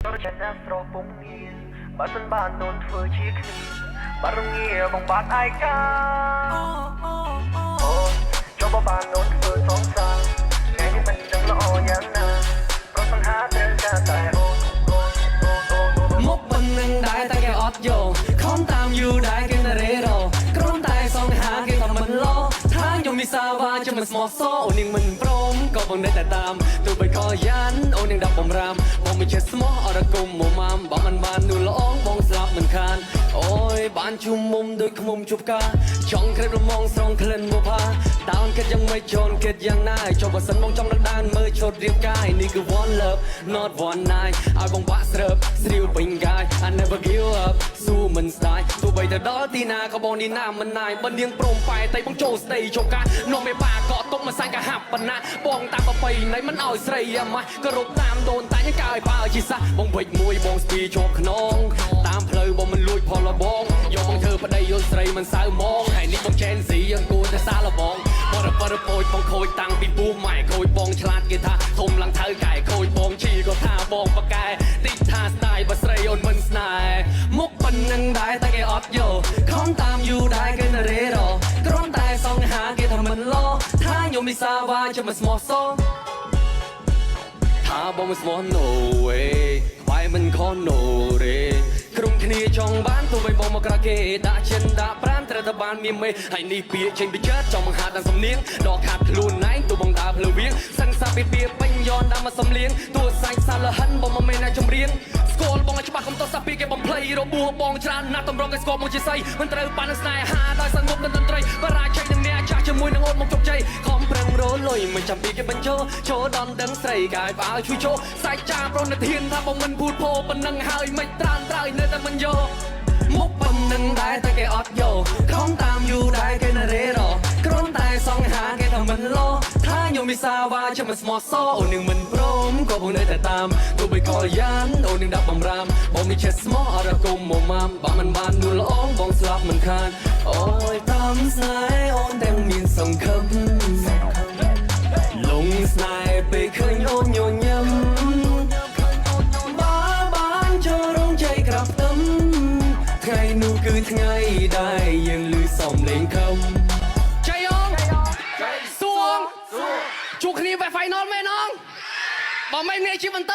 ចិត្តណាស្រស់ពុំងារបើសិនបានអូនធ្វើជាគ្នាបារងាបងបាត់ឯកាអូនចូលបើបានអូនធ្វើសងសាថ្ងៃនេះមិនដឹងល្អយ៉ាងណាប្រសង្ហាត្រូវការតែអូនអូនអូនអូនអូន មុខប៉ុណ្ណឹងដែរតែគេអត់យកខំតាមយូរដែរគេនៅរេរក្រុមតែសង្ហាគេថាមិនលោថាខ្ញុំមីសាវ៉ាចាំមិនស្មោះសអូននាងមិនព្រមក៏បងនៅតែតាមទោះបីខយ៉ានអូននាងដាក់បំរាមបងមិនចេះស្មោះអរគុំមកម៉ាំបងមិនបាននោះល្អងបងស្លាប់មិនខានអូយបានជុំមុំដូចខ្មុំជប់កាចង់ក្រេបលមងស្រងក្លិនបុផាតោនគិតយ៉ាងម៉េចជន់គិតយ៉ាងណាចុះបើសិនបងចង់នឹងដានមើលឈុតរៀបកាយនេះគឺ one love, not one night ឲ្យបងបាក់ស្រើបស្រាវពេញកាយ I never give up ស៊ូមិនស្ដាយទោះបីទៅដល់ទីណាក៏បងនេះណាមិនណាយបើនាងព្រមប៉ែតៃបងចូលស្ដីចូលការនាំមេបាកក់ទុកមកសាញ់កាហាប់បណ្ណាបងតាមប្របីណៃមិនឲ្យស្រីអាម៉ាស់ក៏រົບតាមដូនតាញ់កើយបើជាសះបងវិចមួយបងស្ពីជាប់ខ្នងតាមផ្លូវបងមិនលួចផលលបងយកបងធ្វើប្តីយល់ស្រីមិនសៅមងហើយនេះបងចែនស៊ីយើងគួរតែសាលបងបរបរពោចបងខូចតាំងពីពូម៉ែខូចបងឆ្លាតគេថាធំឡើងថៅកែខូចបងជីក៏ថាបងប៉កែតិចថាស្ដាយបើស្រីអូនមិនស្នេហ៍មុខប៉ុណ្ណឹងដែរតែគេអត់យកខំតាមយូរដែរគេនៅរេរក្រុមតែសង្ហាគេថាមិនលោថាខ្ញុំមីសាវ៉ាចាំមិនស្មោះសថាបងមិនស្មោះ no way ក្បែរមិនខ no រេក្រុមគ្នាចង់បានទោះបីបងមកក្រៅគេដាក់ចិនដាក់ប្រានត្រូវតែបានមានមេហើយនេះពាក្យចេញពីចិត្តចង់បង្ហាត់ដល់សំនៀងដកខាត់ខ្លួនឯងទោះបងដើរផ្លូវវៀងសឹងសាពីពីពេញយនដើមមកសំលៀងទោះសាច់សាលហិនបងមិនមែនអ្នកចម្រៀងស្គាល់បងឲ្យច្បាស់កុំតសាពីគេបំភ្លៃរបួសបងច្រើនណាស់តម្រងគេស្គាល់មកជាស័យមិនត្រូវបាននឹងស្នេហាដោយសងប់នឹងតន្ត្រីបរាជ័យនឹងអ្នកចាស់ជាមួយនឹងអូនមកជោគជ័យខំប្រឹងរលុយមិនចាំពីគេបញ្ចោចូលដល់ដឹងស្រីកាយផ្អើជួយចូលសាច់ចាប្រណិធានថាបងមិនភូតភោប៉ុណ្ណឹងហើយមិនត្រានត្រើយនៅតែមិនយកមុខប៉ុណ្ណឹងដែរតែគេអត់យកខំតាមយូរដែរគេនៅរេរក្រុមតែសង្ហាគេថាមិនលោថាខ្ញុំមីសាវ៉ាចាំមិនស្មោះសអូននឹងមិនព្រមក៏បងនៅតែតាមទោះបីខយ៉ានអូននឹងដាក់បំរាមបងមិនចេះស្មោះអរគុំមកម៉ាំបើមិនបាននោះល្អងបងស្លាប់មិនខានអូយតាមស្នេហ៍អូនទាំងមានសង្ឃឹមលងស្នេហ៍ពេលឃើញអូនញញឹមបើបានចូលរោងជ័យក្រាប់ទឹមថ្ងៃនោះគឺថ្ងៃដែលយើងលឺសំលេងខំជ័យអងសួងជួបគ្នាវគ្គ final មែនអងបើមិននេះជាបន្ត